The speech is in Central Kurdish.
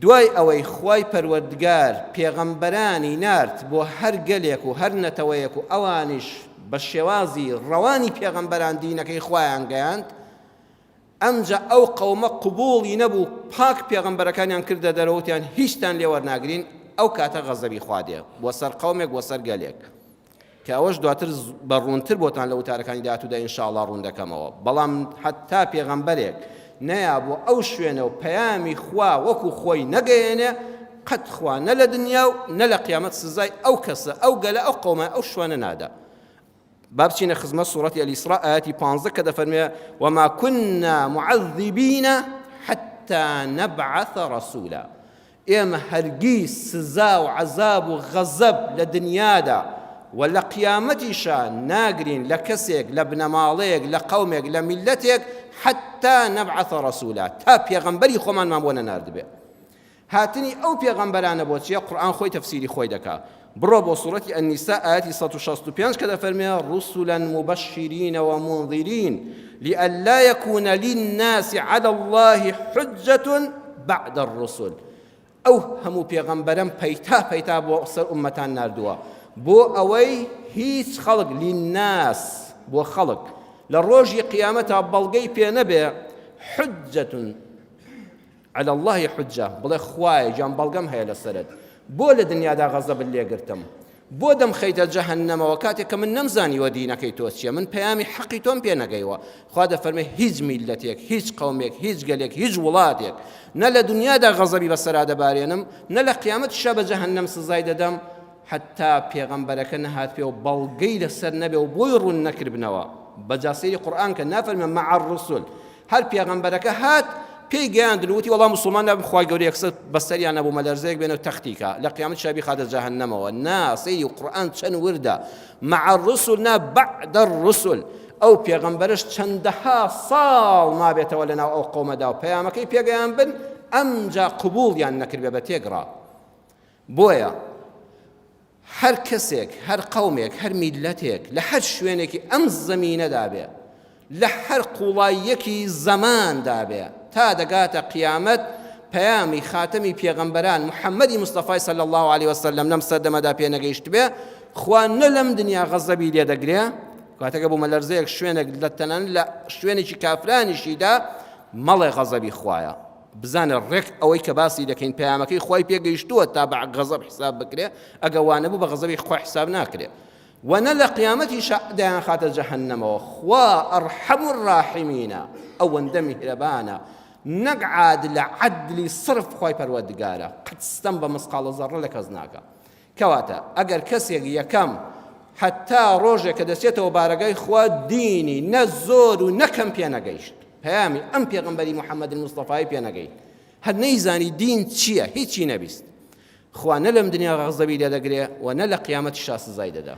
دوای ئەوەی خوای پەروەردگار پێغەمبەرانی نارد بۆ هەر گەلێک و هەر نەتەوەیەک و ئەوانیش بە شێوازی ڕەوانی پێغەمبەران دینەکەی خوایان گەیاند، ئەمجا ئەو قەومە قبوڵی نەبوو پاک پێغەمبەرەکانیان کردە دەرەوە وتیان هیچتان لێ وەرناگرین، ئەو کاتە غەزەبی خوا دێ بۆ سەر قەومێک بۆ سەر گەلێک. کە ئەوەش دواتر بە ڕوونتر بۆتان لە وتارەکانی داهاتوودا ان شاء اللە ڕوون دەکەمەوە بەڵام حەتا پێغەمبەرێک نەیا بۆ ئەو شوێنە و پەیامی خوا وەکو خۆی نەگەیەنێ قەت خوا نە لە دنیا و نە لە قیامەت سزای ئەو کەسە ئەو گەلە ئەو قەومە ئەو شوێنە نادا. با بچینە خزمەت سوڕەتی الإسراء ئاەتی 15 کە دەفەرمێ وما كنا معذبین حتى نبعث رسولا ئێمە هەرگیز سزا و عەزاب و غەزەب لە دنیادا و لە قیامەتیشا ناگرین لە کەسێک لە بنەماڵەیەک لە قەومێک لە میللەتێک حتی نبعث رسولا تا پێغەمبەری خۆمانمان بۆ نەناردبێ. هاتنی ئەو پێغەمبەرانە بۆ چیە؟ قورئان خۆی تەفسیری خۆی دەکا. بڕۆ بۆ سوڕەتی النساء ئایەتی 165 کە دەفەرمێ رسلا مبشرین ومنذرین لئلا يكون للناس على الله حجة بعد الرسل ئەو هەموو پێغەمبەرەم پەیتا پەیتا بۆ سەر ئومەتان ناردووە بۆ ئەوەی هیچ خەڵک للناس بۆ خەڵک لە ڕۆژی قیامەتا بەڵگەی پێ نەبێ حجة علی اللە حجە، بڵێ خوایە گیان بەڵگەم هەیە لەسەرت، بۆ لە دنیادا غەزەبت لێگرتم؟ بۆ دەمخەیتە جەهەنەمەوە کاتێک کە من نەمزانیوە دینەکەی تۆ چییە، من پەیامی حەقی تۆم پێ نەگەیوە؟ خوا دەفەرمێ هیچ میللەتێک، هیچ قەومێک، هیچ گەلێک، هیچ وڵاتێک نە لە دنیادا غەزەبی بەسەرا دەبارێنم، نە لە قیامەتیشا بە جەهەنەم سزای دەدەم، حەتتا پێغەمبەرەکە نەهاتبێ و بەڵگەی لەسەر نەبێ و بۆی ڕوون نەکردبنەوە. بەجا سەیری قورئان کە نافەرمێ مع الرسل، هەر پێغەمبەرەکە هات پێی گەیاندن وتی وەڵا موسڵمان نابم خوای گەورە یەکسەر بەسەریان نەبوو مەلەرزەیەک بێنە و تەختی کا لە قیامەت شا بیخاتە جەهەنەمەوە نا سەیری قورئان چەند وردە مع الرسل نا بعد الرسل ئەو پێغەمبەرش چەندەها ساڵ مابێتەوە لەناو ئەو قەومەدا و پەیامەکەی پێگەیان بن ئەمجا قبوڵیان نەکردبێ بە تێگڕا بۆیە هەر کەسێک، هەر قەومێک، هەر میللەتێک لە هەر شوێنێکی ئەم زەمینەدا بێ، لە هەر قووڵاییەکی زەماندا بێ، تا دەگاتە قیامەت پەیامی خاتەمی پێغەمبەران محەممەدی مستەفای صلی اللە علیە وسلم لەم سەردەمەدا پێ نەگەیشتبێ، خوا نە لەم دنیا غەزەبی لێ دەگرێ، کاتێک بوومەلەرزەیەک شوێنێک لە تەنانەت لە شوێنێکی کافرانیشیدا مەڵێ غەزەبی خوایە. بزانە ڕێک ئەوەی کە باسی دەکەین پەیامەکەی خوای پێگەیشتووە تا بە غەزەب حساب بکرێ ئەگە وانەبوو بە غەزەبی خوا حساب ناکرێ و نە لە قیامەتیشا دەیانخاتە جەهەنەمەوە خوا ئەرحەم الراحمینە ئەوەندە میهرەبانە نەک عادلە عەدلی صرف خوای پەروەردگارە قەت ستەم بە مسقاڵە زەڕە لە کەس ناکا کەواتە ئەگەر کەسێک یەکەم حەتا ڕۆژێک کە دەچێتەوە بارەگای خوا دینی نە زۆر و نە کەم پێ نەگەیشت پەیامی ئەم پێغەمبەری محەممەد مستەفای پێ نەگەیشت هەر نەیزانی دین چییە هیچی نەبیست خوا نە لەم دنیا غەزەبی لێ دەگرێ و نە لە قیامەتیشا سزای دەدا.